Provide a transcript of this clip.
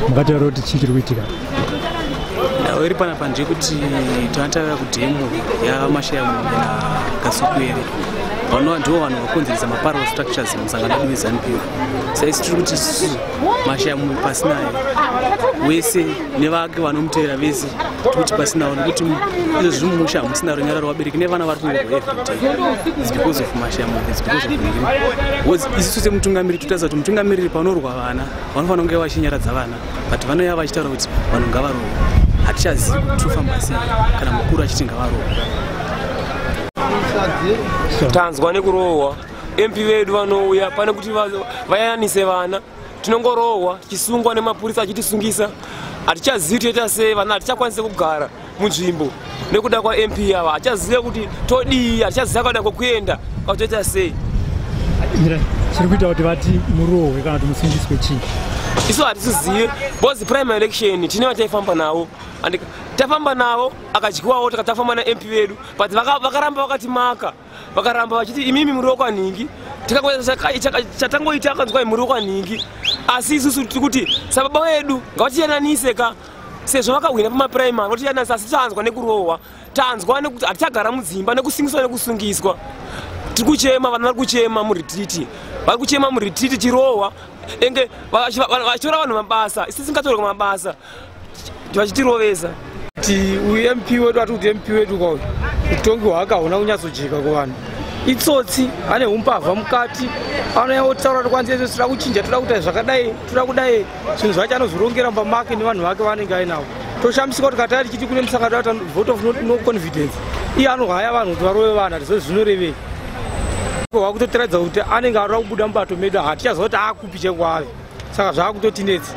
Mungataura kuti chii chiri kuitika? Nhau iri panapa ndeyekuti tanga tauya kudhemo yaMashayamombe naKasukuwere, vanova ndivo vanhu vakonzeresa maparallel structures musangano wedu weZANU PF. Saisi tiri kuti isusu Mashayamombe pasinaye wese nevake vanomutevera vese, tiri kuti pasinawo, nekuti izvo zviri mumusha hamusina runyararo. Vabereki nevana vari kungorwa everyday. It's because of Mashayamombe, it's because of Ngiri. Isusu semutungamiriri totarisa kuti mutungamiriri panorwa vana vanofanira kunge vachinyaradza vana, but vanouya vachitaura kuti vanhu ngavarohwe. Hatichazivi kuti tofamba sei kana mukuru achiti ngavarohwe. Tanzwa nekurohwa. MP vedu vanouya pane kuti vayananise vana, tinongorohwa tichisungwa nemapurisa achitisungisa. Hatichazivi toita sei. Vana hatichakwanisi kugara munzvimbo nekuda kwaMP ava. Hatichazive kuti todii, hatichaziva kada kwekuenda, kwatoita sei. Chiri kuita kuti vati murohwe kana kuti musungiswe chii? Isu hatisizive, because primary election tine vataifamba navo and tafamba navo akadyiwawo. Takatafamba naMP vedu, but vakaramba vakati maka, vakaramba vachiti imimi muri wekwanhingi. Chatangoita akanzwa muri wekwanhingi, asi isusu tiri kuti sababa vedu ngavatiyananise ka, sezvo vakahwina pamaprimary, vatiyananisa. Asi tanzwa nekurohwa, tanzwa nekuti hatichagara mudzimba nekusungiswa nekusungiswa. Tiri kuchema, vana vari kuchema muretreat, vari kuchema muretreat tirohwa, enge vachitora vanhu mabasa, isi tisingatorwa mabasa, vachitirovesa. Kuti uyu MP wedu, ati kuti MP wedu kauyu, utongi hwake hauna kunyatsojeka kuvanhu. Itsotsi, ane umbavha mukati. Anouya otaura kuti kwanzi ese toda kuchinja, toda kuita zvakadai, toda kudai. Zvinhu zvacho anozvirongera mumba make nevanhu vake vaanenge ainavo. Toshamisika kuti katai tichiti kune musangano ata vote of no confidence, iye anohaya vanhu kuti varove vanhu. Hatizivi zvinorevei. Wakutotiratidza kuti anenge arida kubuda mubato medu. Hatichaziva kuti akupi chekwave, saka zvaakutotinetsa.